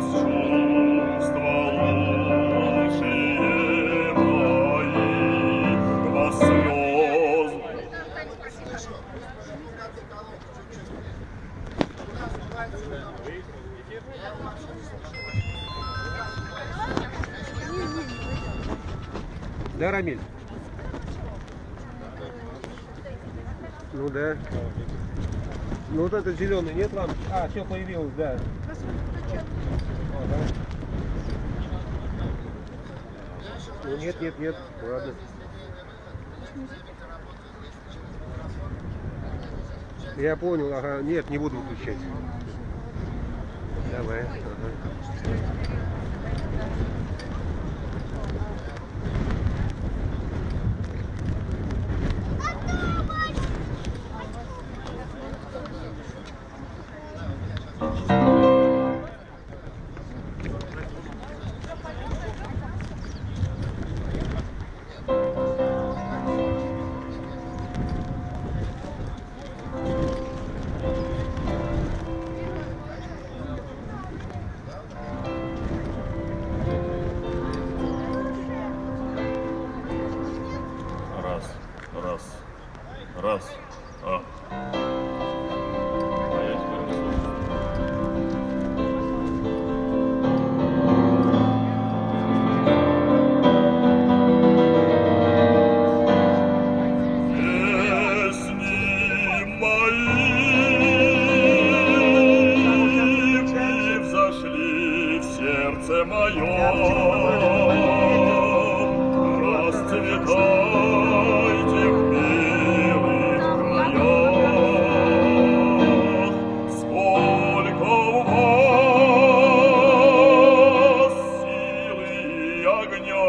Вас чувства лучшие мои, вас слез. Да, Рамиль? Ну да. Ну вот этот зеленый, нет лампы? А, все появилось, да. О, да. Ну нет, нет, нет, ладно. Я понял, ага, нет, не буду выключать. Давай, ага. Раз, раз, а. А я теперь не слышу. Песни мои взошли в сердце мое, расцветайте в милых краях. Сколько у вас силы и огня,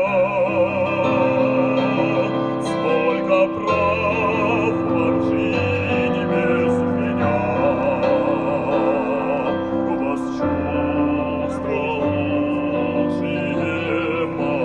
сколько прав вам жить без меня. Вас чувства лучшие мои.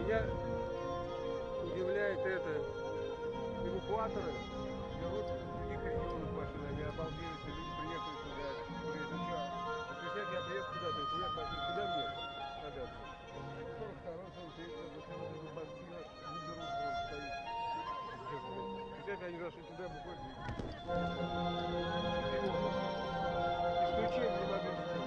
Меня удивляет это. Эвакуаторы берут из других регионов машины, они обалдели, что люди приехали сюда. Говорят, ну что, вот представь, я приехал куда-то, у меня машина, куда мне податься? 42-й, 43-й, машина, не берут, вон стоит. Представь, они зашли сюда буквально. Исключение не могли сделать.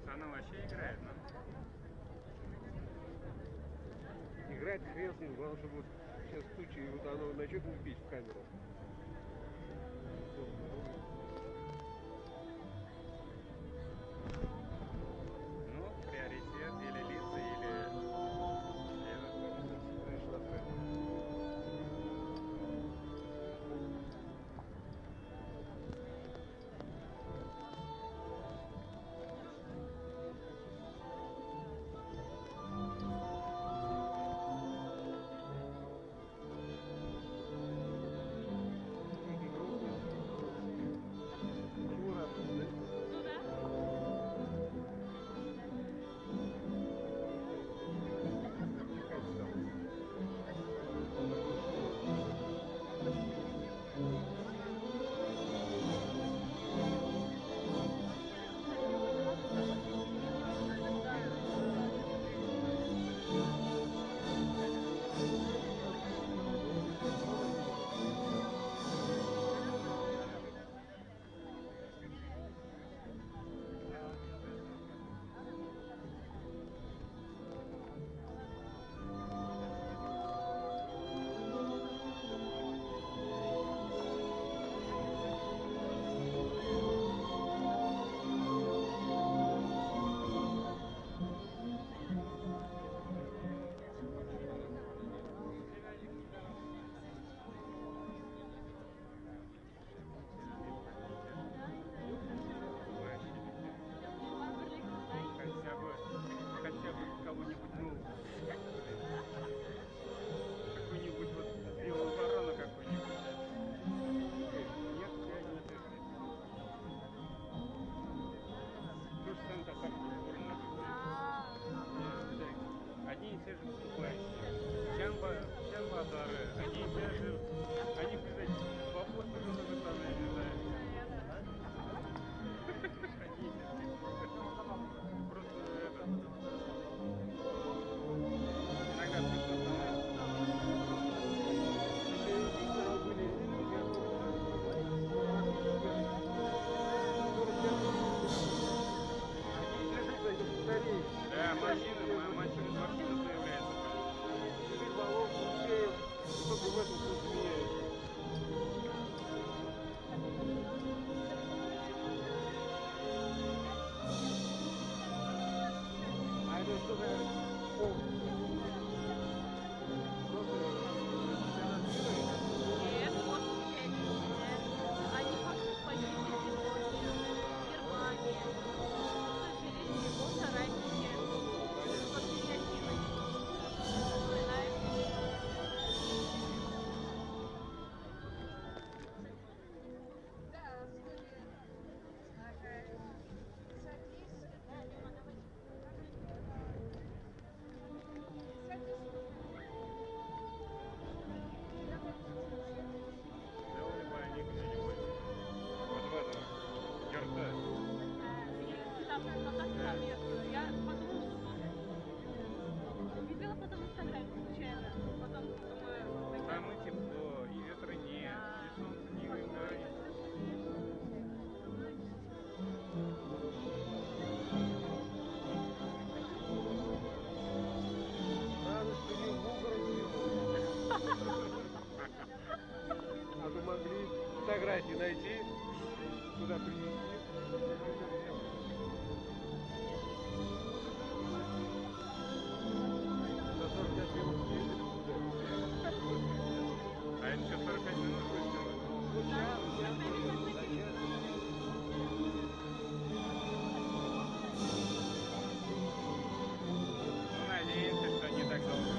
Она вообще играет, но? Играет хрен с ним, главное, чтобы вот сейчас тучи, и вот оно начнет лупить в камеру. Ну, приоритет или лица, или... Хотя бы кого-нибудь нового. Какую-нибудь вот белую ворону какую-нибудь. Нет, я не слышу. То же самое татарский. Одни и те же выступающие. Чамбадары, одни и те же, они, представляете, по постеру уже там, я не знаю. Одни и те же. Просто это... Иногда смешно становится. Да, морщины появляются. Волос, только в этом все меняется. А это что за пол? Нет, вот они погибли в Европе, в Германии. К сожалению, его соратники. Там, ВКонтакте там нет. Я подумала, что тут. Увидела потом в Инстаграме случайно. Потом думаю... Там и тепло, и ветра нет, и солнце не выгорит. Надо, что не в городе. А то могли фотографии найти, сюда принести. За 45 минут съездили туда. А это еще 45 минут будет всего? Ну, час, час. Ну, надеемся, что не так долго.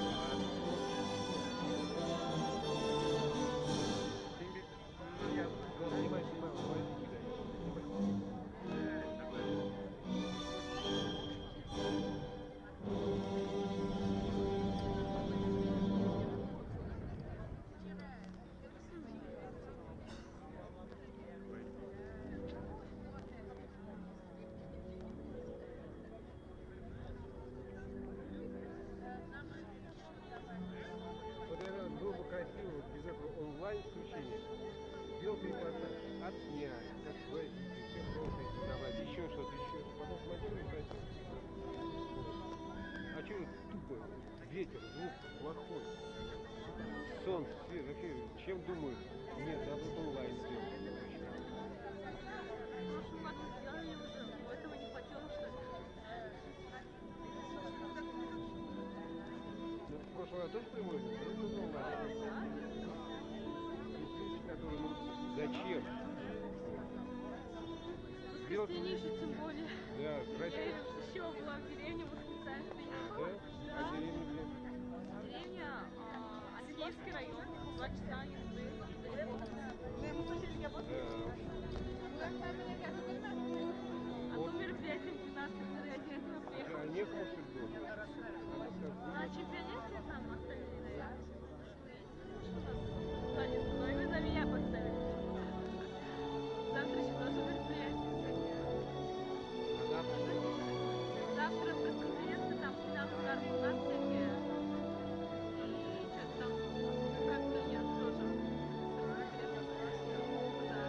Вот это было бы красиво без этого онлайн-включения. Сделать репортаж, отснять, как возить, все прочее, давать, еще что-то, еще. Потом смонтировать красиво. А что тупо? Ветер, звук плохой. Солнце, свет, вообще, чем думают? Нет, надо вот онлайн сделать. В прошлом году сделали уже, но этого не хватило, что ли? Ну, в прошлом году тоже прямой был? Ну, онлайн. Есть люди, которые, ну, зачем? Воскресенье еще тем более. Да, красиво. Я еще была в деревне, воскресенье приехала. Да? А деревня где? Деревня, Алексеевский район, 2 часа езды. Да. А то мероприятие 12, я этого приехала. А некому, что ли, было? На чемпионате там оставили, наверное. Но именно меня поставили. Завтра еще тоже мероприятие. А завтра что? Завтра пресс-конференция, там финал ударной у нас всякие. И что-то там как-то нет тоже. Пресс-конференция. Да.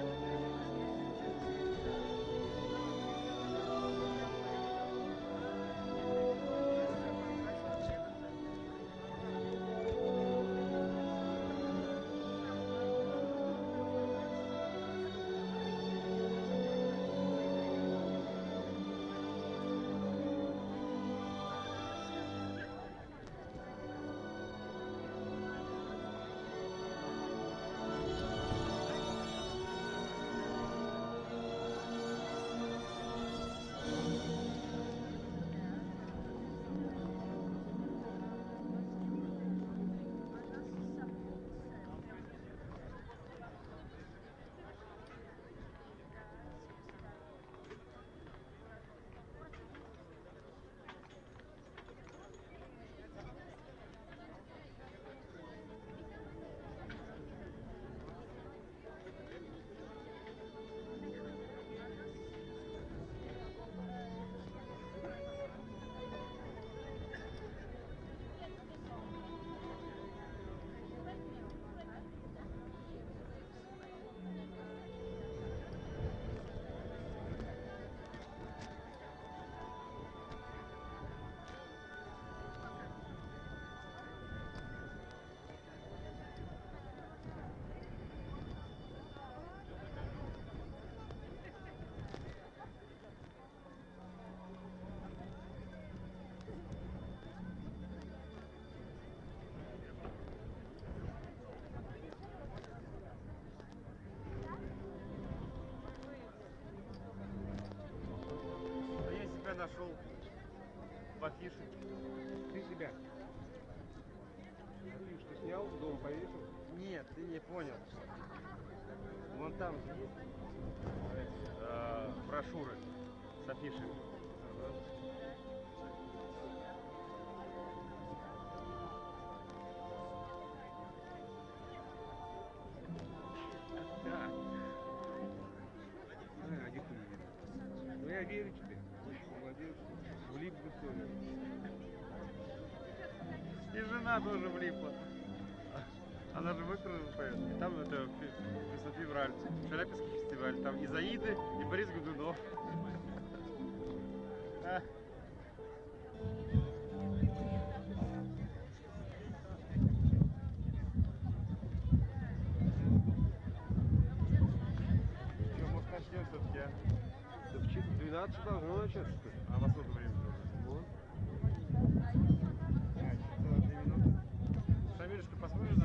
Нашел в афише. Ты себя. Афишу ты снял, дом повесил? Нет, ты не понял. Вон там же есть брошюры с афишами. Ага. Да. А, никто не видит. Ну я верю тебе. в историю. И жена тоже влипла. Она же выкрутила поет. И там это февраль, Шаляпинский фестиваль. Там и Заиды, и Борис Годунов. Что, может, начнем все-таки, а? Да в 12 должно начаться. А во сколько времени уже? Вот. 42 минуты. Шамилюшка, посмотришь за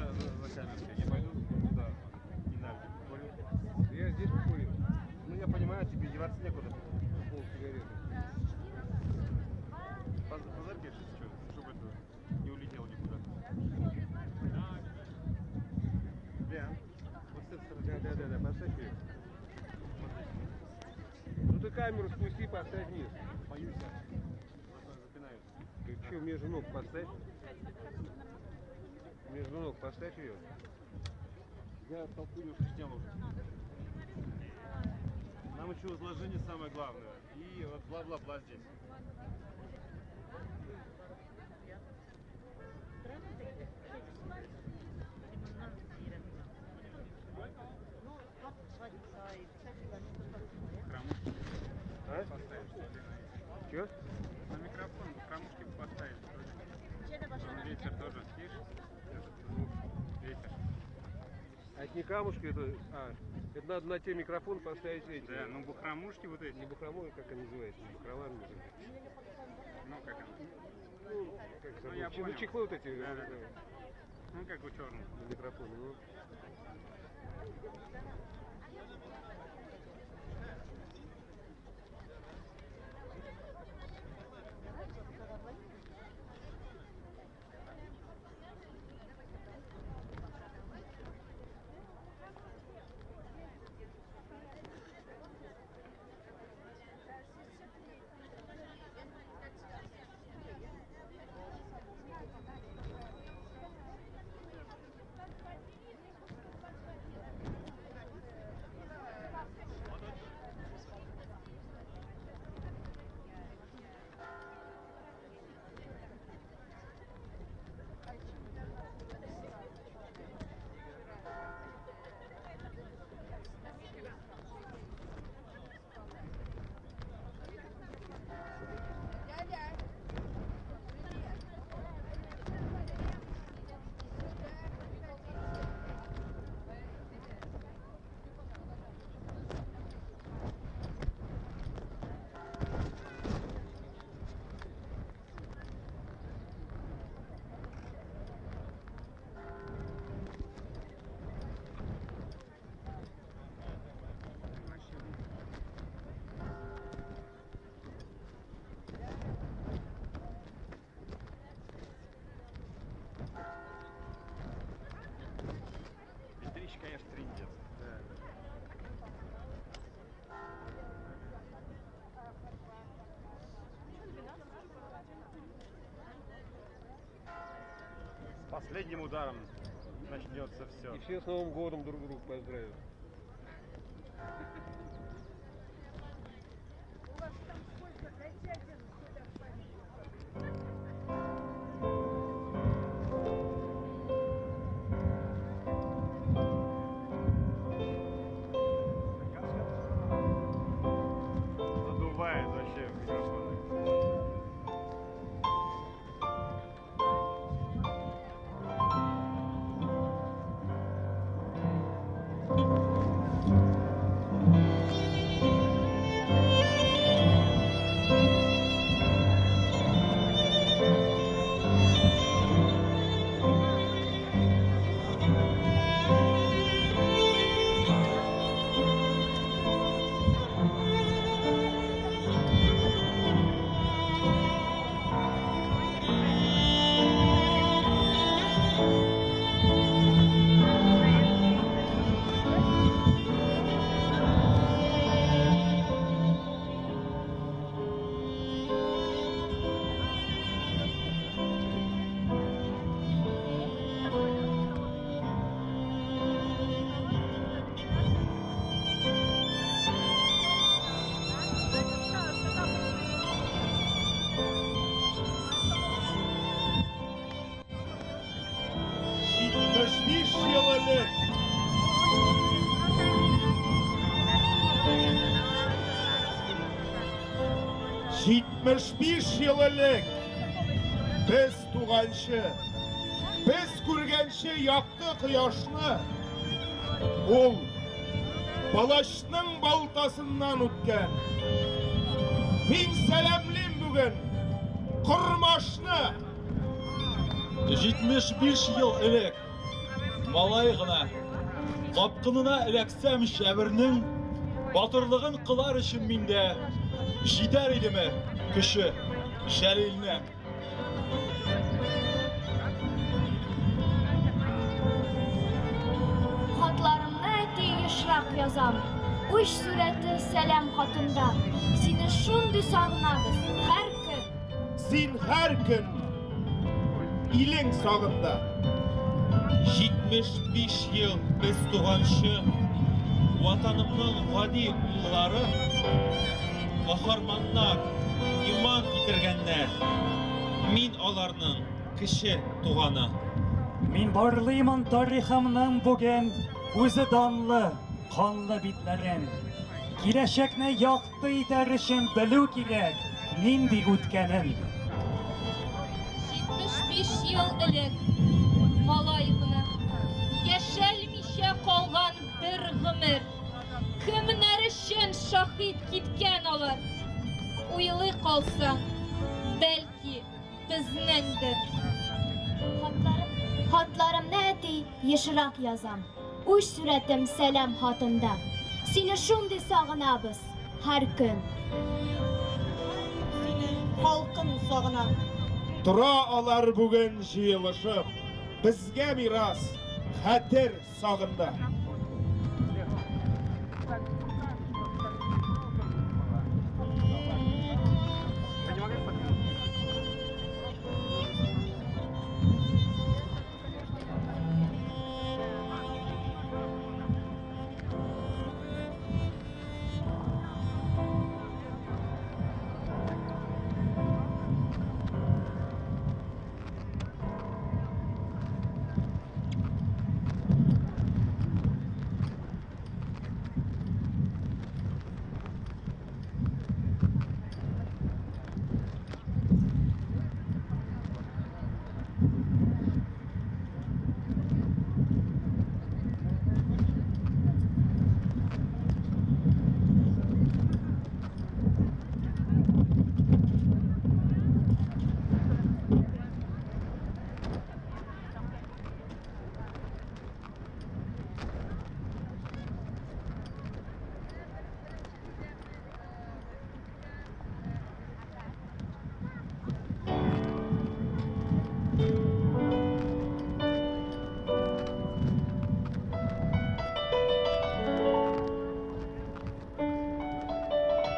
камерой? Я пойду туда, и на покурю. Я здесь покурю. Ну, я понимаю, тебе деваться некуда. Пол сигареты. Позаркаешь, что, чтобы это не улетело никуда. Да. Вот с этой стороны. Да, поставь ее. Ну ты камеру спусти, поставь вниз. Боюсь, я запинаюсь. Ты что, между ног поставь? Между ног поставь ее. Я толпу немножко снял уже. Нам еще изложение самое главное. И вот бла-бла-бла здесь. Хромушки. А? Поставишь, что ли? Че? На микрофон хромушки поставить. Ветер тоже, видишь? Этот звук, ветер. А это не камушки, это... А, это надо на те микрофон поставить эти. Да, ну бахромушки вот эти. Не бахромой, как они называются, не бахрома называются. Ну, как они? Ну, как ну, я понял. Ну, чехлы вот эти. Да, да. Ну, как у черных. На микрофон, ну. Конечно, трындец. Да. С последним ударом начнется все. И все с Новым годом друг друга поздравят. У вас там сколько? Дайте один сюда память. Задувает вообще микрофон. Thank you. 75 ел элек без туганчы, без күргәнче якты кояшны, ул палачның балтасыннан үткән. Мин сәламлим бүген Кормашны. 75 ел элек малай гына капкынына эләксәм шәбернең батырлыгын кылар өчен миндә җитәр идеме көче Җәлилнең. Хатларымны әти ешрак язам. Уч сурәте сәлам хатында. Сине шундый сагынабыз һәр көн. Син һәр көн илең сагында. 75 ел без туганчы Ватанымның гади уллары каһарманнар иман китергәннәр. Мин аларның кече туганы. Мин барлыймын тарихымның бүген үзе данлы, канлы битләрен. Киләчәкне якты итәр өчен белү кирәк, нинди үткәнен. 75 ел элек малай гына яшәлмичә калган бер гомер. Кемнәр өчен шаһит киткән алар? Уйлый калсаң, бәлки безнеңдер. Хатларымны әти ешрак язам. Уч сурәтем сәлам хатында. Сине шундый сагынабыз һәр көн. Сине халкым сагына. Тора алар бүген җыелышып, безгә мирас, хәтер сагында. Вы не могли подвинуть?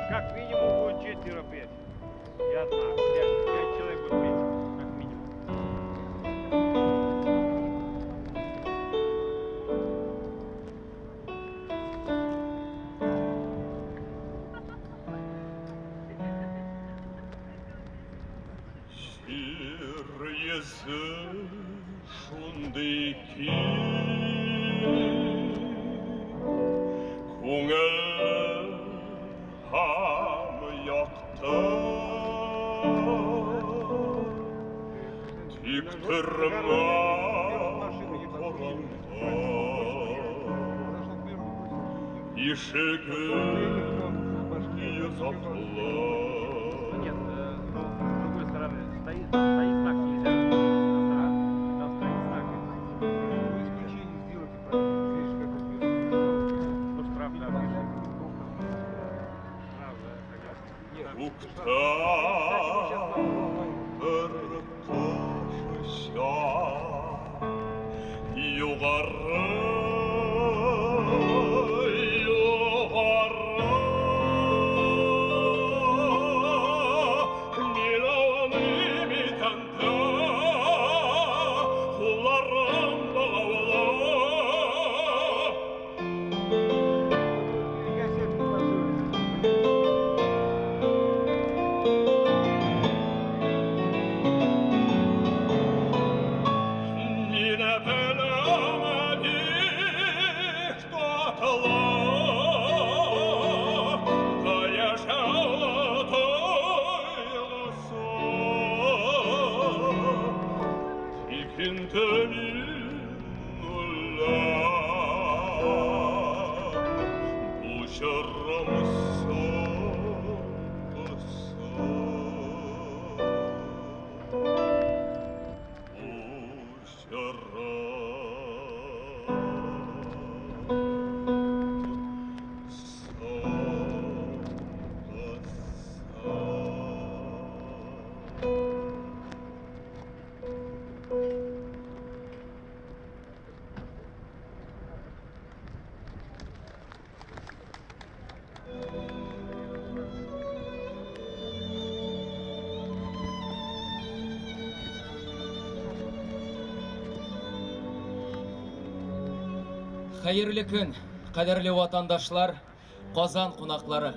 Как минимум будет четверо петь. Я знаю, пять человек будет петь, как минимум. Җир йөзе шундый киң, күңелле һәм якты. Тик торма караңгы, ишеген йозаклы. Ну нет, ну, с другой стороны, стоит знак нельзя. Там стоит знак. Ну, исключение сделайте, правильно. Видишь, как это Ну, штраф, да, пишет. Штраф, да, согласен. Нет, Күктә кстати, вот сейчас бер кош оча, югары, югары. Мин аны битәндә, кулларым баглаулы. Кассету подсунули. Хәерле көн, кадерле ватандашлар, Казан кунаклары.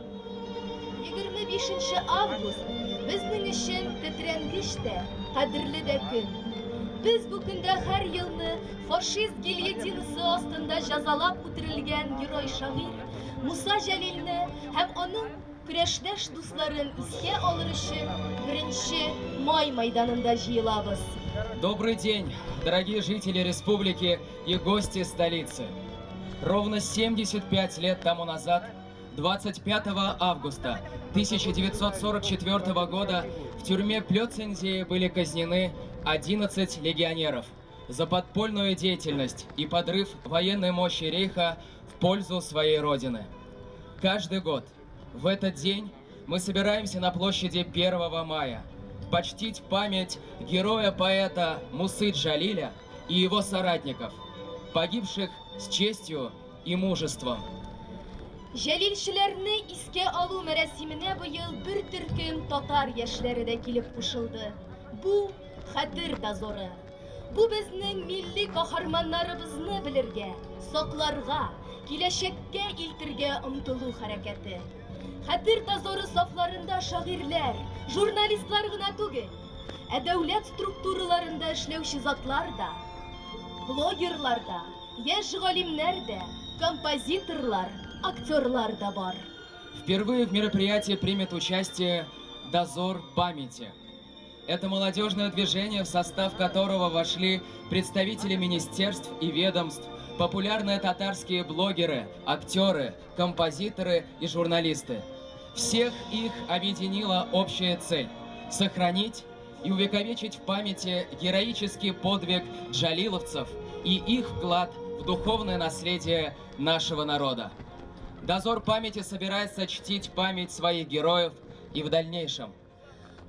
25 август безнең өчен тетрәнгеч тә, кадерле дә көн. Без бу көндә һәр елны фашист гильотинасы астында җәзалап үтерелгән герой шагыйрь Муса Җәлилне һәм аның көрәштәш дусларын искә алыр өчен 1 май майданында җыелабыз. Добрый день, дорогие жители республики и гости столицы. Ровно 75 лет тому назад, 25 августа 1944 года, в тюрьме Плёцензии были казнены 11 легионеров за подпольную деятельность и подрыв военной мощи Рейха в пользу своей родины. Каждый год в этот день мы собираемся на площади 1 мая почтить память героя-поэта Мусы Джалиля и его соратников, погибших с честью и мужеством. Җәлилчеләрне искә алу мәрасименә быел бер төркем татар яшьләре дә килеп кушылды. Бу хәтер дозоры. Бу безнең милли каһарманнарыбызны белергә, сакларга, киләчәккә илтергә омтылу хәрәкәте. Хәтер дозоры сафларында шагыйрьләр, журналистлар гына түгел, ә дәүләт структураларында эшләүче затлар да, блогерлар да, яшь галимнәр дә, композиторлар, актерлар да бар. Впервые в мероприятии примет участие «Дозор памяти». Это молодежное движение, в состав которого вошли представители министерств и ведомств, популярные татарские блогеры, актеры, композиторы и журналисты. Всех их объединила общая цель – сохранить и увековечить в памяти героический подвиг джалиловцев и их вклад в духовное наследие нашего народа. Дозор памяти собирается чтить память своих героев и в дальнейшем.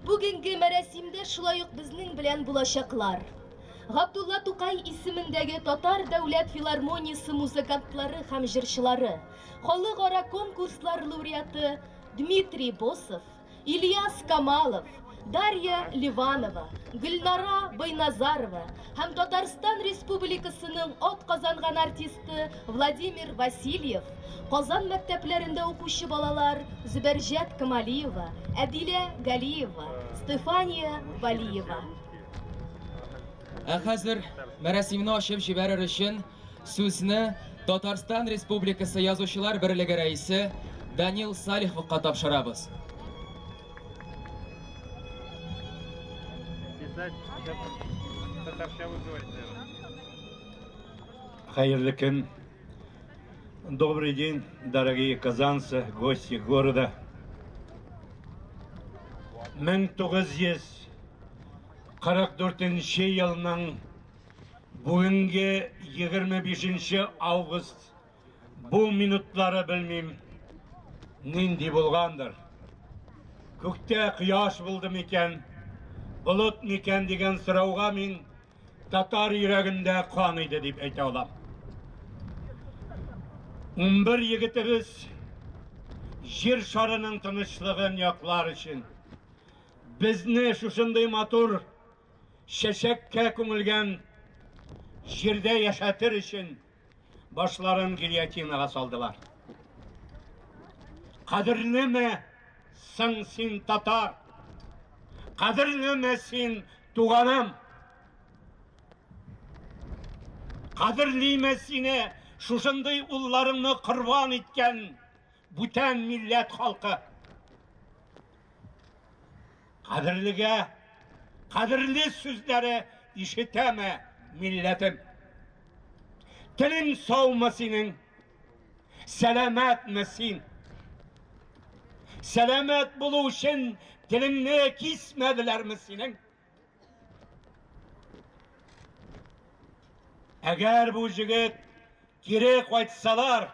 Бүгенге мәрасимдә шулай ук безнең белән булачаклар. Габдулла Тукай исемендәге Татар дәүләт филармониясе музыкантлары һәм җырчылары, халыкара конкурслар лауреаты Дмитрий Босов, Ильяс Камалов, Дарья Ливанова, Гөлнара Байназарова һәм Татарстан Республикасының атказанган артисты Владимир Васильев, Казан мәктәпләрендә укучы балалар Зөбәрҗәт Камалиева, Әдилә Галиева, Стефания Валиева. Ә хәзер мәрасимне ачып җибәрер өчен сүзне Татарстан Республикасы Язучылар берлеге рәисе Данил Салиховка тапшырабыз. Писать, татарча буду говорить, наверное. Хәерле көн. Добрый день, дорогие казанцы, гости города. 1944 елның бүгенге 25 август бу минутлары белмим нинди булгандыр. Күктә кояш булды микән, болыт микән дигән сорауга мин татар йөрәгендә кан иде дип әйтә алам. 11 егетебез җир шарының тынычлыгын яклар өчен безне шушындый матур чәчәккә күмелгән җирдә яшәтер өчен башларын гильотинага салдылар. Кадерлеме соң син татар? Кадерлеме син туганым? Кадерлиме сине шушындый улларыңны корбан иткән бүтән милләт халкы? Кадерлегә кадерле сүзләре ишетәме милләтем? Телең саумы синең? Сәламәтме син? Сәламәт булу өчен телеңне кисмәделәрме синең? Әгәр бу җегет кире кайтсалар,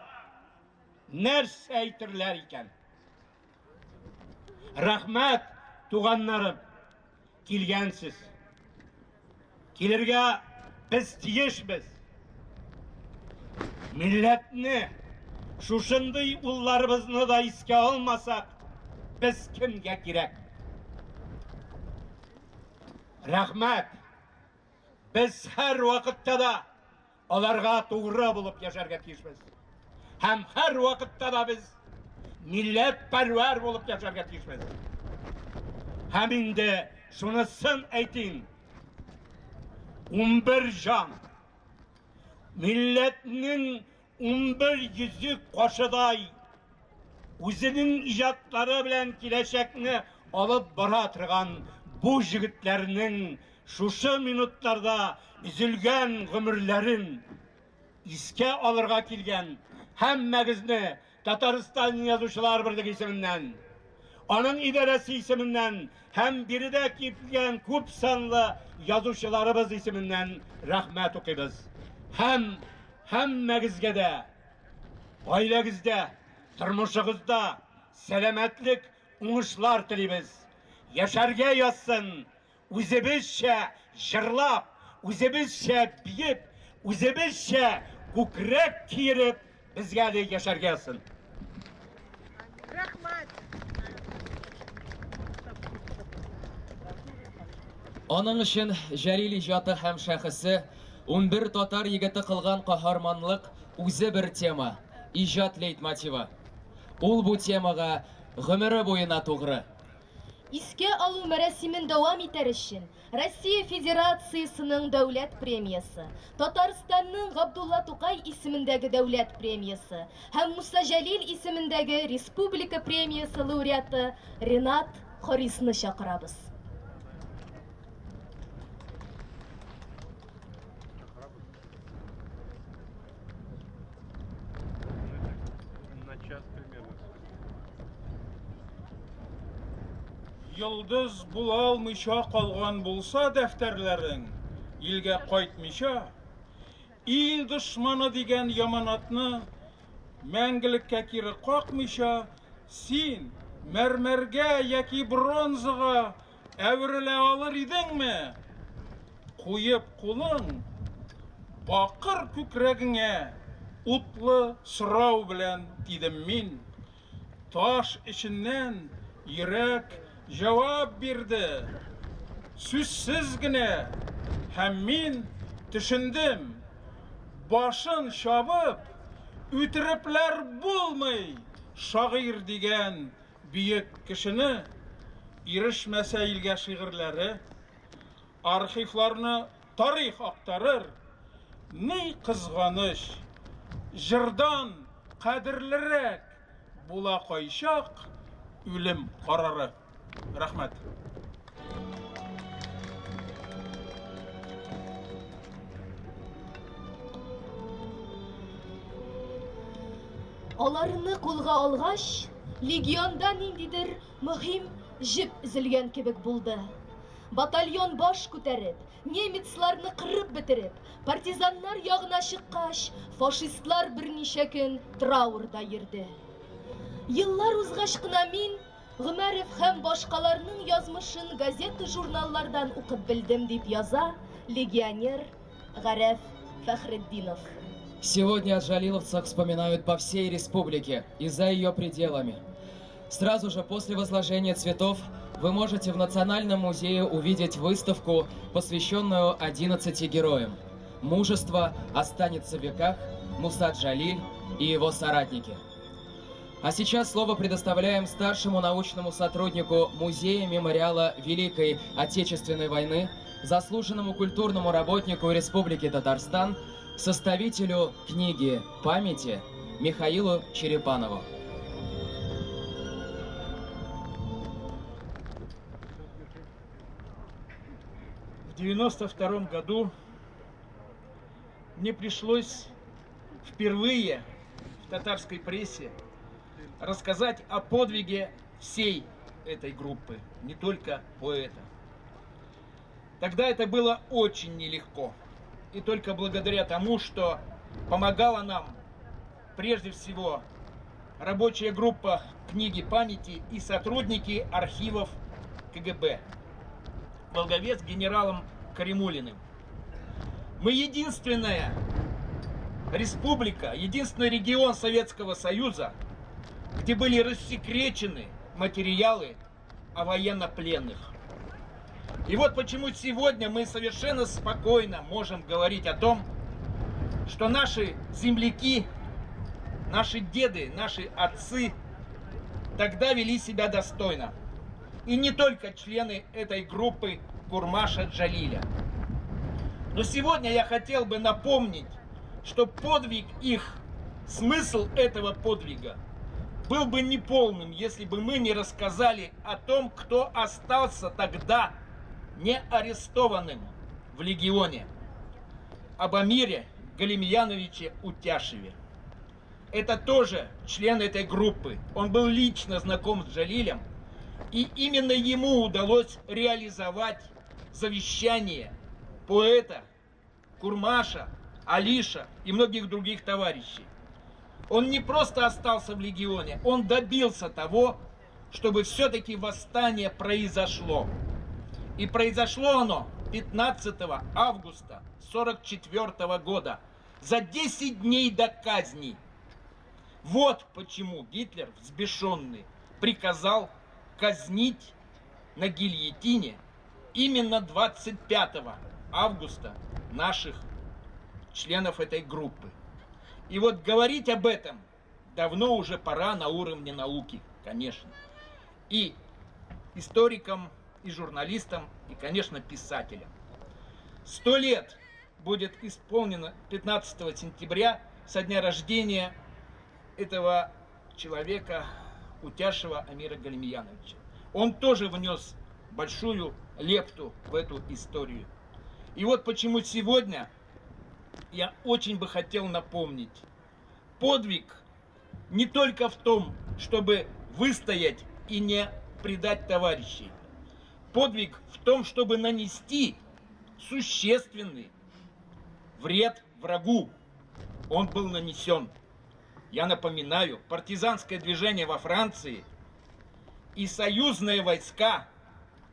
нәрсә әйтерләр икән? Рәхмәт, туганнарым, килгәнсез. Килергә без тиешбез. Милләтне, шушындый улларыбызны да искә алмасак, без кемгә кирәк? Рәхмәт. Без һәр вакытта да аларга тугры булып яшәргә тиешбез. Һәм һәр вакытта да без милләтпәрвәр булып яшәргә тиешбез. Һәм инде шунысын әйтим. 11 җан милләтнең 11 йөзек кашыдай үзенең иҗатлары белән киләчәкне алып бара торган бу җегетләрнең шушы минутларда өзелгән гомерләрен искә алырга килгән һәммәгезне Татарстан Язучылар берлеге исеменнән, аның идарәсе исеменнән һәм биредә килгән күп санлы язучыларыбыз исеменнән рәхмәт укыйбыз. Һәм һәммәгезгә дә гаиләгездә, тормышыгызда сәламәтлек, уңышлар телибез. Яшәргә язсын, үзебезчә җырлап, үзебезчә биеп, үзебезчә күкрәк киереп, безгә әле яшәргә язсын. Рәхмәт. Аның өчен Җәлил иҗаты һәм шәхесе, 11 татар егете кылган каһарманлык үзе бер тема, иҗат лейтмотивы. Ул бу темага гомере буена тугры. Искә алу мәрасимен дәвам итәр өчен Россия Федерациясенең дәүләт премиясе, Татарстанның Габдулла Тукай исемендәге дәүләт премиясе һәм Муса Җәлил исемендәге республика премиясе лауреаты Ренат Харисны чакырабыз. На час примерно. Йолдыз була алмыйча калган булса дәфтәрләрең, илгә кайтмыйча, ил дошманы дигән яманатны мәңгелеккә кире какмыйча, син мәрмәргә яки бронзага әверелә алыр идеңме? Куеп кулың бакыр күкрәгеңә, утлы сорау белән дидем мин. Таш эченнән йөрәк җавап бирде. Сүзсез генә, һәм мин төшендем. Башын чабып, үтерепләр булмый шагыйрь дигән бөек кешене, ирешмәсә илгә шигырьләре, архивларны тарих актарыр. Ни кызганыч, җырдан кадерлерәк була кайчак үлем карары. Рәхмәт. Аларны кулга алгач, легионда ниндидер мөһим җеп өзелгән кебек булды. Батальон баш күтәреп, немецларны кырып бетереп, партизаннар ягына чыккач, фашистлар берничә көн траурда йөрде. Еллар узгач кына мин Гомәров һәм башкаларның язмышын газета-журналлардан укып белдем, дип яза легионер Гарәф Фәхретдинов. Сегодня о джалиловцах вспоминают по всей республике и за ее пределами. Сразу же после возложения цветов вы можете в Национальном музее увидеть выставку, посвященную 11 героям. Мужество останется в веках, Муса Джалиль и его соратники. А сейчас слово предоставляем старшему научному сотруднику Музея-мемориала Великой Отечественной войны, заслуженному культурному работнику Республики Татарстан, составителю книги памяти Михаилу Черепанову. В 92 году мне пришлось впервые в татарской прессе рассказать о подвиге всей этой группы, не только поэта. Тогда это было очень нелегко. И только благодаря тому, что помогала нам, прежде всего, рабочая группа «Книги памяти» и сотрудники архивов КГБ во главе с генералом Каримуллиным. Мы единственная республика, единственный регион Советского Союза, где были рассекречены материалы о военнопленных. И вот почему сегодня мы совершенно спокойно можем говорить о том, что наши земляки, наши деды, наши отцы тогда вели себя достойно. И не только члены этой группы Курмаша Джалиля. Но сегодня я хотел бы напомнить, что подвиг их, смысл этого подвига был бы неполным, если бы мы не рассказали о том, кто остался тогда не арестованным в легионе, об Амире Галимьяновиче Утяшеве. Это тоже член этой группы. Он был лично знаком с Джалилем, и именно ему удалось реализовать завещание поэта Курмаша, Алиша и многих других товарищей. Он не просто остался в легионе, он добился того, чтобы все-таки восстание произошло. И произошло оно 15 августа 1944 года, за 10 дней до казни. Вот почему Гитлер, взбешенный, приказал казнить на гильотине именно 25 августа наших членов этой группы. И вот говорить об этом давно уже пора на уровне науки, конечно. И историкам, и журналистам, и, конечно, писателям. 100 лет будет исполнено 15 сентября со дня рождения этого человека, Утяшева Амира Галимьяновича. Он тоже внес большую лепту в эту историю. И вот почему сегодня я очень бы хотел напомнить. Подвиг не только в том, чтобы выстоять и не предать товарищей. Подвиг в том, чтобы нанести существенный вред врагу. Он был нанесен. Я напоминаю, партизанское движение во Франции и союзные войска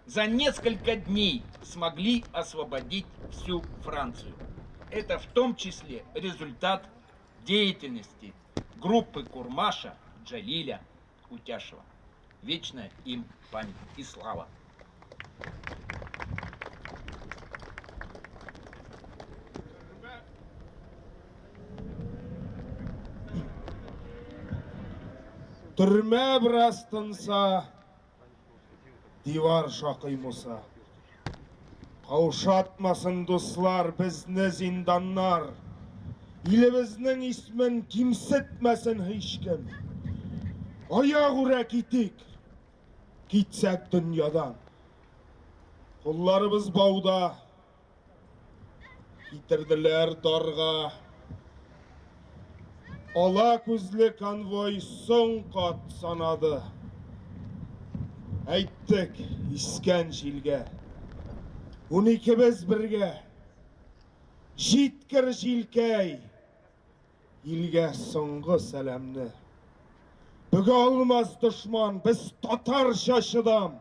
за несколько дней смогли освободить всю Францию. Это в том числе результат деятельности группы Курмаша, Джалиля, Утяшева. Вечная им память и слава. Төрмә бераз тынса, дивар шакый Муса. Каушатмасын, дуслар, безне зинданнар. Илебезнең исмен кимсетмәсен һичкем. Аягүрә китик, китсәк дөньядан. Кулларыбыз бауда, китерделәр дарга. Ала күзле конвой соң кат санады. Әйттек искән җилгә. 12-без бергә. Җиткер җилкәй, илгә соңгы сәламне. Бөгә алмас дошман, без татарча чыдам.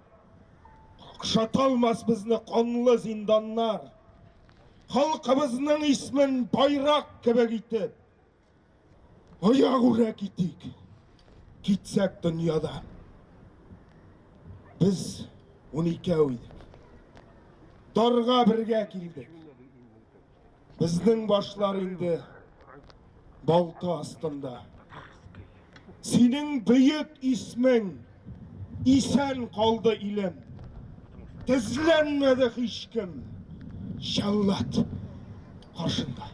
Какшата алмас безне канлы зинданнар. Халкыбызның исмен байрак кебек итеп, аягүрә китик, китсәк дөньядан. Без 12 идек. Дарга бергә килдек. Безнең башлар инде балта астында. Синең бөек исмең исән калды илем. Тезләнмәде һичкем җәллад каршында.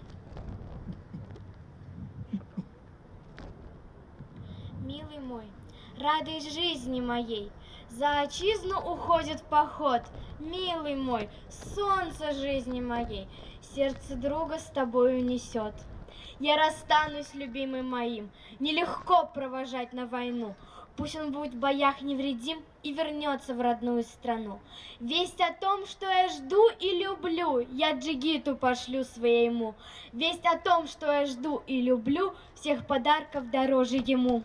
Милый мой, радость жизни моей, за отчизну уходит в поход. Милый мой, солнце жизни моей, сердце друга с тобою несет. Я расстанусь, любимый моим, нелегко провожать на войну. Пусть он будет в боях невредим и вернется в родную страну. Весть о том, что я жду и люблю, я джигиту пошлю своему. Весть о том, что я жду и люблю, всех подарков дороже ему.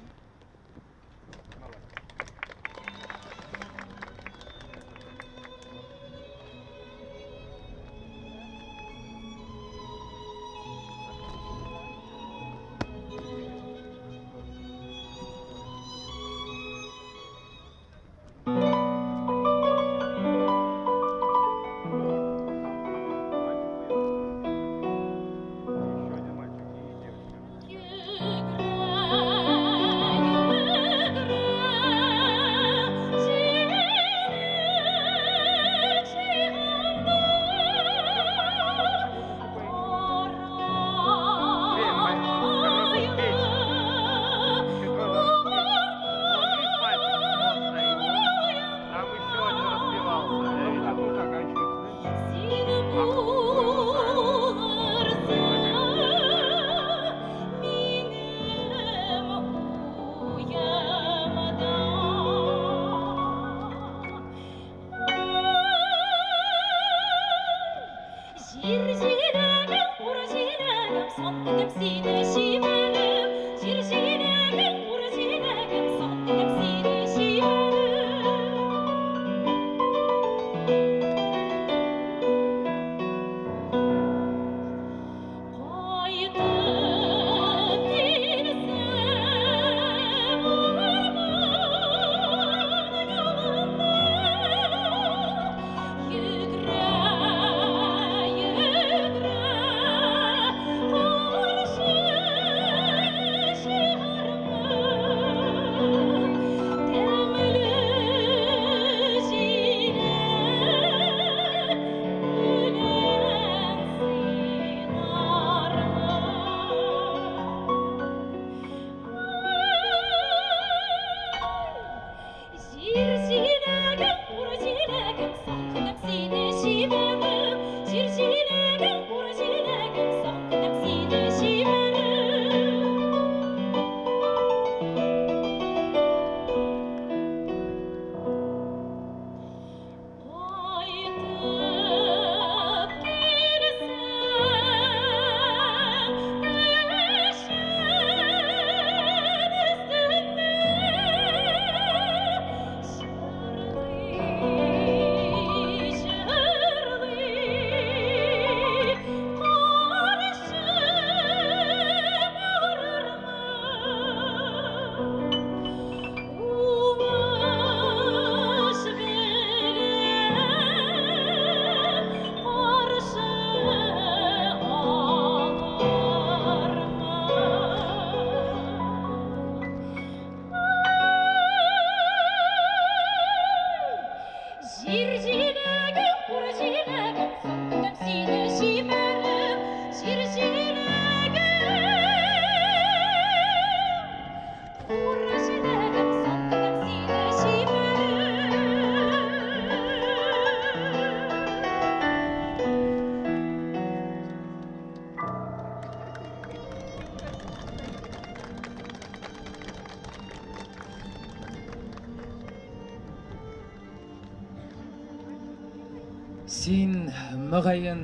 Син, мөгаен,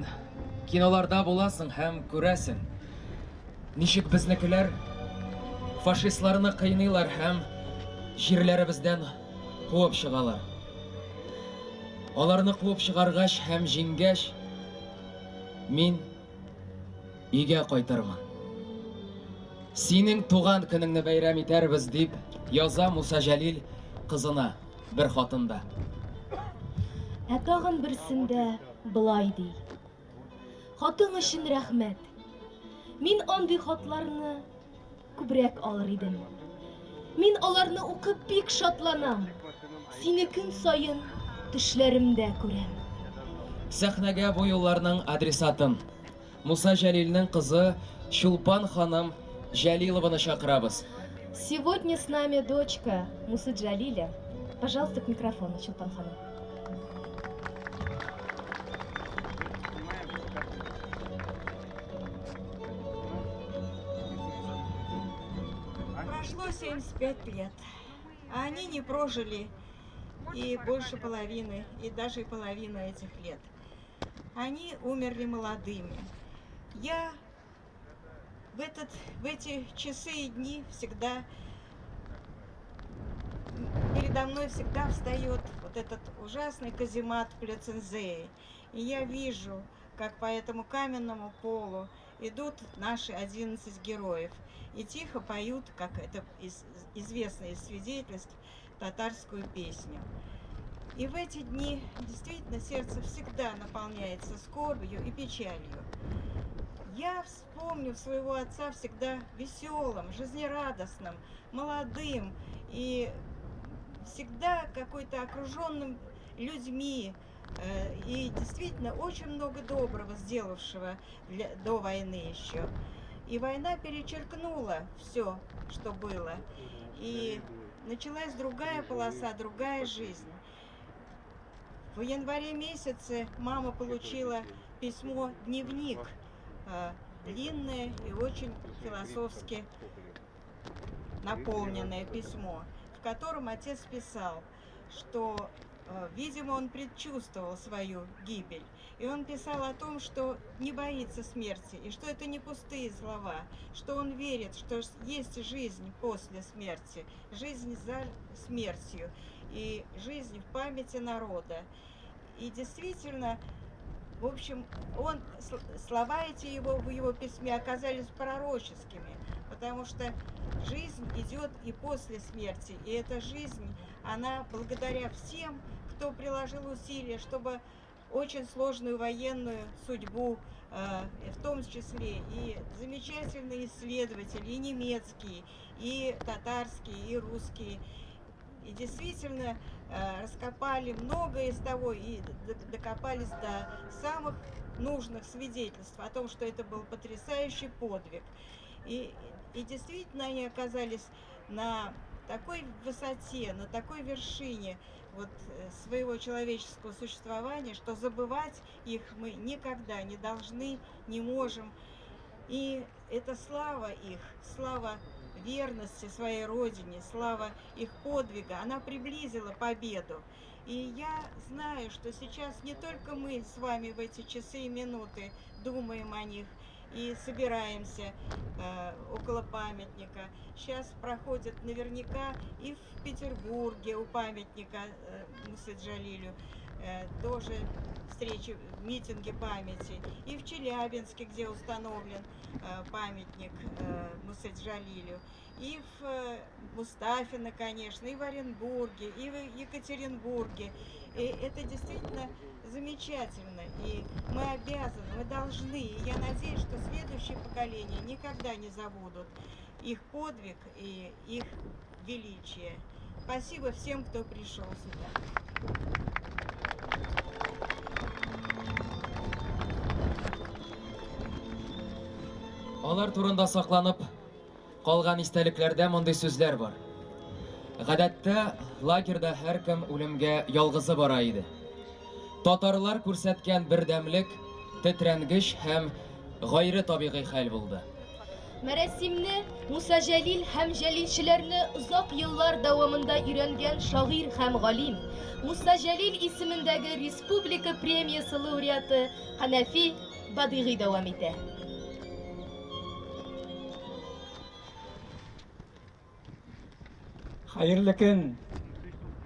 киноларда буласың һәм күрәсең. Ничек безнекеләр фашистларны кыйныйлар һәм җирләребездән куып чыгалар. Аларны куып чыгаргач һәм җиңгәч, мин өйгә кайтырмын. Синең туган көнеңне бәйрәм итәрбез дип яза Муса Җәлил кызына бер хатында. Ә тагын берсендә былай ди. Хатың өчен рәхмәт. Мин андый хатларны күбрәк алыр идем. Мин аларны укып бик шатланам. Сине көн саен төшләремдә күрәм. Сәхнәгә бу юлларның адресатын Муса Җәлилнең кызы Чулпан ханым Җәлилованы чакырабыз. Сегодня с нами дочка Мусы Джалиля. Пожалуйста, к микрофону, Чулпан ханым. Прошло 75 лет. А они не прожили и больше половины, и даже половину этих лет. Они умерли молодыми. Я в эти часы и дни всегда, передо мной всегда встает вот этот ужасный каземат Плётцензее. И я вижу, как по этому каменному полу идут наши 11 героев и тихо поют, как это известно из свидетельств, татарскую песню. И в эти дни действительно сердце всегда наполняется скорбью и печалью. Я вспомню своего отца всегда веселым, жизнерадостным, молодым и всегда какой-то окруженным людьми, и действительно очень много доброго сделавшего до войны еще. И война перечеркнула все, что было. И началась другая полоса, другая жизнь. В январе месяце мама получила письмо-дневник, длинное и очень философски наполненное письмо, в котором отец писал, что, видимо, он предчувствовал свою гибель. И он писал о том, что не боится смерти, и что это не пустые слова, что он верит, что есть жизнь после смерти, жизнь за смертью и жизнь в памяти народа. И действительно, в общем, слова эти его в его письме оказались пророческими, потому что жизнь идет и после смерти, и эта жизнь, она благодаря всем, кто приложил усилия, чтобы очень сложную военную судьбу, в том числе и замечательные исследователи, и немецкие, и татарские, и русские, и действительно раскопали многое из того и докопались до самых нужных свидетельств о том, что это был потрясающий подвиг. И действительно они оказались на такой высоте, на такой вершине вот своего человеческого существования, что забывать их мы никогда не должны, не можем. И эта слава их, слава верности своей родине, слава их подвига, она приблизила победу. И я знаю, что сейчас не только мы с вами в эти часы и минуты думаем о них и собираемся около памятника. Сейчас проходят наверняка и в Петербурге у памятника Мусы Джалилю тоже встречи, митинги памяти, и в Челябинске, где установлен памятник Мусе Джалилю, и в Мустафино, конечно, и в Оренбурге, и в Екатеринбурге. И это действительно замечательно, и мы обязаны, мы должны, и я надеюсь, что следующие поколения никогда не забудут их подвиг и их величие. Спасибо всем, кто пришел сюда. Алар турында сакланып калган истәлекләрдә мондый сүзләр бар. Гадәттә, лагерьда һәркем үлемгә ялгызы бара иде. Татарлар күрсәткән бердәмлек тетрәнгеч һәм гайре табигый хәл булды. Мәрәсимне Муса Җәлил һәм җәлилчеләрне озак еллар дәвамында өйрәнгән шагыйрь һәм галим, Муса Җәлил исемендәге республика премиясе лауреаты Хәнәфи Бадыйгый дәвам итә. Хәерле көн,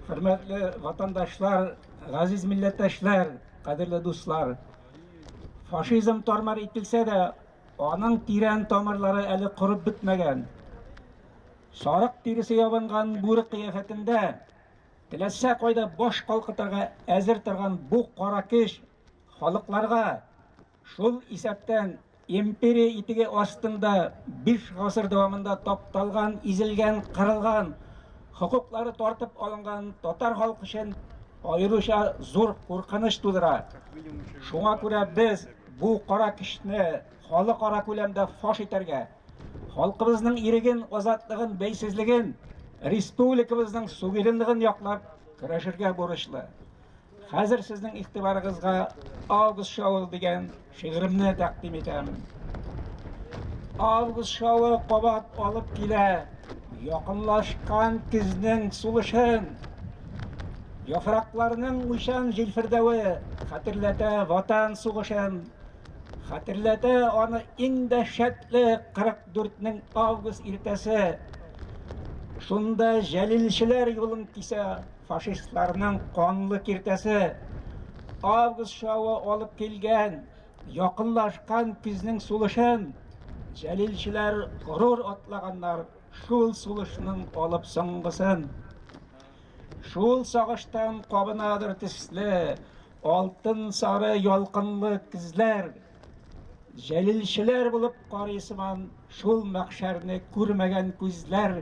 хөрмәтле ватандашлар, газиз милләттәшләр, кадерле дуслар. Фашизм тармар ителсә дә, аның тирән тамырлары әле корып бетмәгән. Сарык тиресе ябынган бүре кыяфәтендә теләсә кайда баш калкытырга әзер торган бу кара көч халыкларга, шул исәптән империя итеге астында 5 гасыр дәвамында тапталган, изелгән, кырылган, хокуклары тартып алынган татар халкы өчен аеруча зур куркыныч тудыра. Шуңа күрә без бу кара көчне халыкара күләмдә фаш итәргә, халкыбызның иреген, азатлыгын, бәйсезлеген, республикабызның суверенлыгын яклап көрәшергә бурычлы. Хәзер сезнең игътибарыгызга Август шавы дигән шигыремне тәкъдим итәм. Август шавы кабат алып килә Якынлашкан көзнең сулышын. Яфракларның уйчан җилфердәве хәтерләтә Ватан сугышын. Хәтерләтә аны иң дәһшәтле 44-нең август иртәсе. Шунда җәлилчеләр юлын кисә фашистларның канлы киртәсе. Август шавы алып килгән, якынлашкан көзнең сулышын. Җәлилчеләр горур атлаганнар шул сулышның алып соңгысын. Шул сагыштан кабынадыр төсле алтын сары ялкынлы көзләр. Җәлилчеләр булып карый сыман шул мәхшәрне күрмәгән күзләр.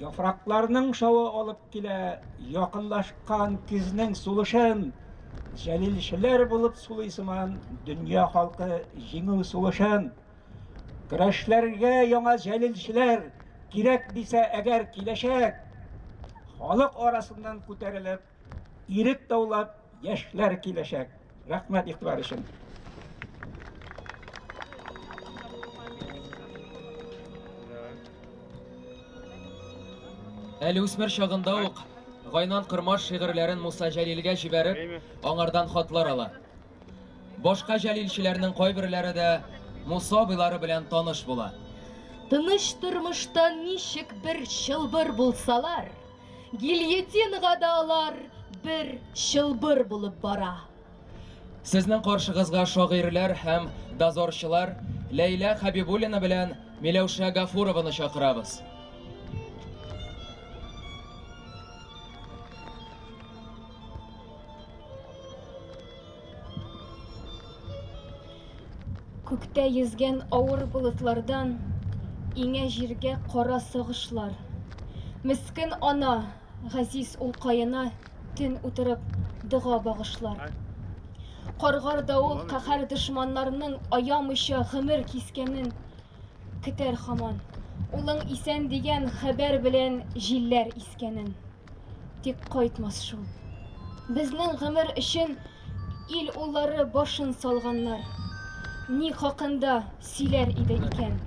Яфракларның шавы алып килә якынлашкан көзнең сулышын. Җәлилчеләр булып сулый сыман дөнья халкы җиңү сулышын. Көрәшләргә яңа җәлилчеләр кирәк дисә әгәр киләчәк. Халык арасыннан күтәрелеп, ирек даулап яшьләр киләчәк. Рәхмәт игътибар өчен. Әле үсмер чагында ук Гайнан Кормаш шигырьләрен Муса Җәлилгә җибәреп, аңардан хатлар ала. Башка җәлилчеләрнең кайберләре дә Муса абыйлары белән таныш була. Тыныч тормышта ничек бер чылбыр булсалар, гильотинага да алар бер чылбыр булып бара. Сезнең каршыгызга шагыйрьләр һәм дозорчылар Ләйлә Хәбибуллина белән Миләүшә Гафурованы чакырабыз. Күктә йөзгән авыр болытлардан иңә җиргә кара сагышлар. Мескен ана, газиз улкаена төн утырып дога багышлар. Каргар давыл каһәр дошманнарның аямыйча гомер кискәнен көтәр һаман. Улың исән дигән хәбәр белән җилләр искәнен. Тик кайтмас шул. Безнең гомер өчен ил уллары башын салганнар. Ни хакында сөйләр иде икән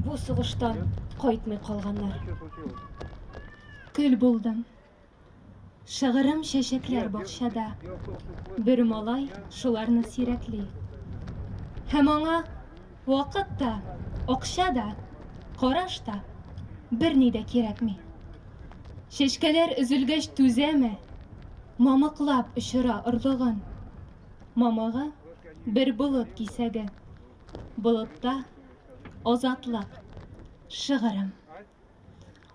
бу сугыштан кайтмый калганнар. Көл булдым. Шыгрым чәчәкләр бакчада. Бер малай шуларны сирәкли. Һәм аңа вакыт та, акча да, караш та берни дә кирәкми. Чәчкәләр өзелгәч түзәме? Мамыклап очыра орлыгын. Мамыгы бер болыт кисәге. Болытта азатлык, шыгырым.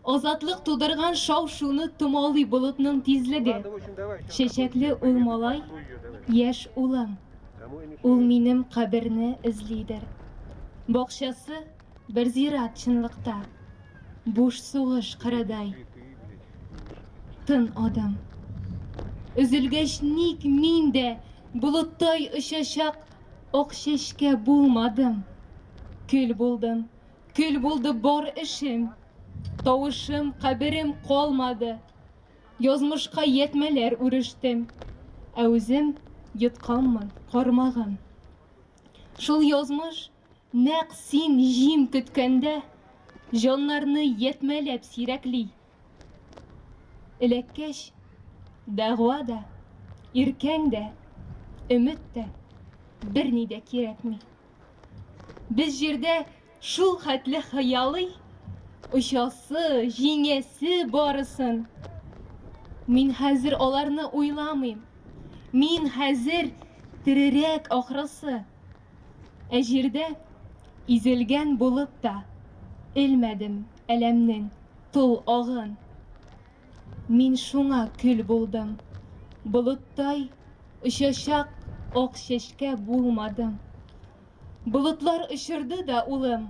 Азатлык тудырган шау-шуны томалый болытның тизлеге. Чәчәкле ул малай, яшь улым. Ул минем каберне эзлидер. Бакчасы бер зират чынлыкта. Буш сугыш кырыдай. Тын адым. Өзелгәч ник мин дә болыттай очачак ак чәчкә булмадым? Көл булдым. Көл булды бар эшем. Тавышым, каберем калмады. Язмышка ятмәләр үрештем. Ә үзем йотканмын кармагын. Шул язмыш нәкъ син җим көткәндә җаннарны ятмәләп сирәкли. Эләккәч, дәгъва да, иркәң дә, өмет тә берни дә кирәкми. Без җирдә шул хәтле хыялый, очасы, җиңәсе барысын. Мин хәзер аларны уйламыйм. Мин хәзер терерәк ахрысы. Ә җирдә изелгән булып та элмәдем әләмнең тол агын. Мин шуңа көл булдым. Болыттай очачак ак чәчкә булмадым. Болытлар очырды да, улым.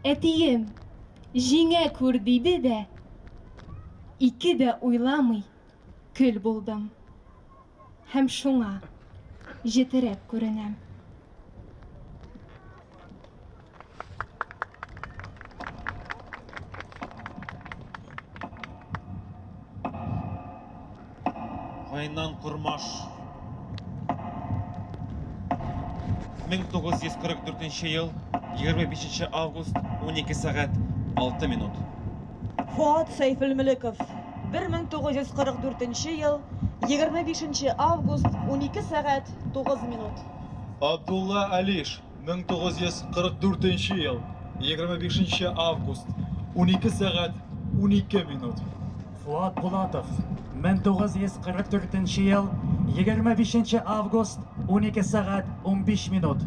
Әтием, җиңә күр, диде дә, ике дә уйламый көл булдым. Һәм шуңа җетерәк күренәм. Гайнан Кормаш. 1944 ел, 25 август, 12 сәгать 6 минут. Фоат Сәйфелмөлеков, 1944 ел, 25 август, 12 сәгать 9 минут. Абдулла Алиш, 1944 ел, 25 август, 12 сәгать 12 минут. Фуат Булатов, 1944 ел, 25 август, 12 сәгать 15 минут.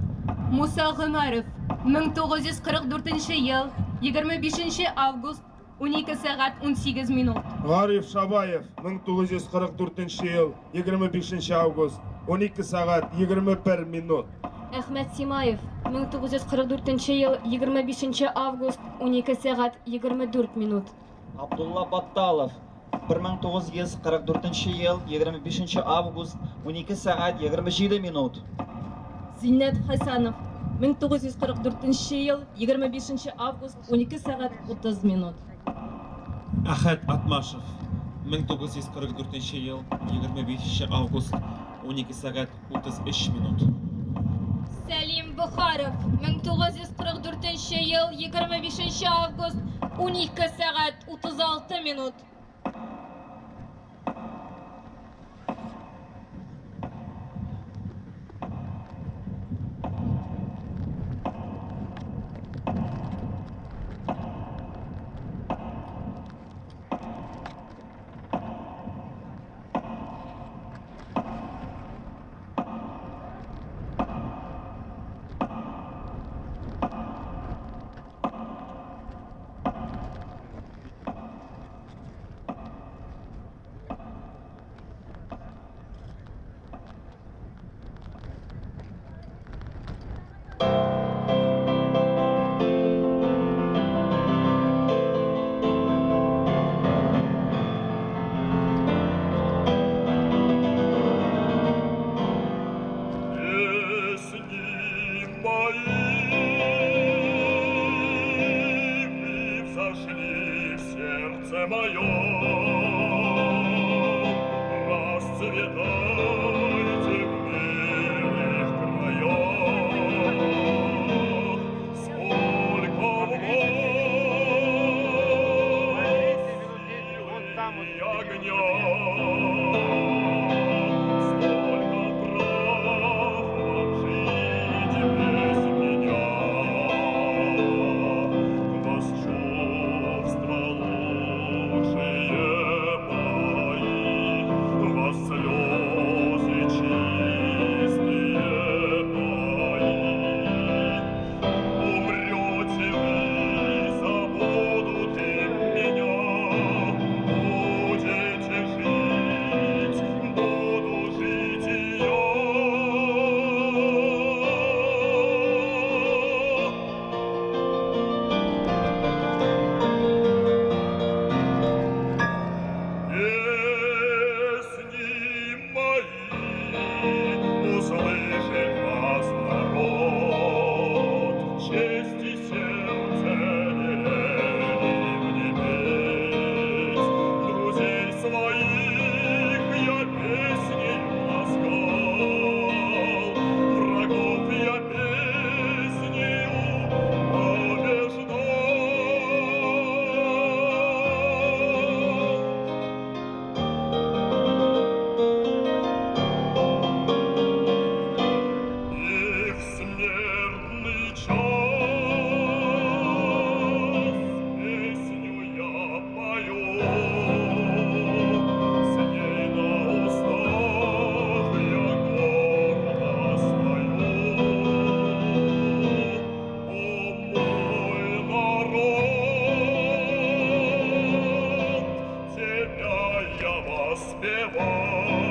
Муса Гомәров, 1944 ел, 25 август, 12 сәгать 18 минут. Гариф Шабаев, 1944 ел, 25 август, 12 сәгать 21 минут. Әхмәт Симаев, 1944 ел, 25 август, 12 сәгать 24 минут. Абдулла Батталов, 1944 ел, 25 август, 12 сәгать 27 минут. Зиннәт Хәсәнов, 1944 ел, 25 август, 12 сәгать 30 минут. Әхәт Атмашев, 1944 ел, 25 август, 12 сәгать 33 минут. Сәлим Бухаров, 1944 ел, 25 август, 12 сәгать 36 минут. Песни мои, вы взошли в сердце мое, расцветайте в милых краях. Сколько в вас силы и огня, столько прав вам жить без меня. Вас чувства лучшие мои, вас слезы чистые мои. Умрете вы, забудут и меня, будете жить, буду жить и я. Песни мои услышит вас народ, честь и сердце велели мне петь. Друзей своих я песнею ласкал, врагов я песнею побеждал. И в смертный час песню я пою, с ней на устах я гордо стою. О, мой народ, тебя я воспеваю.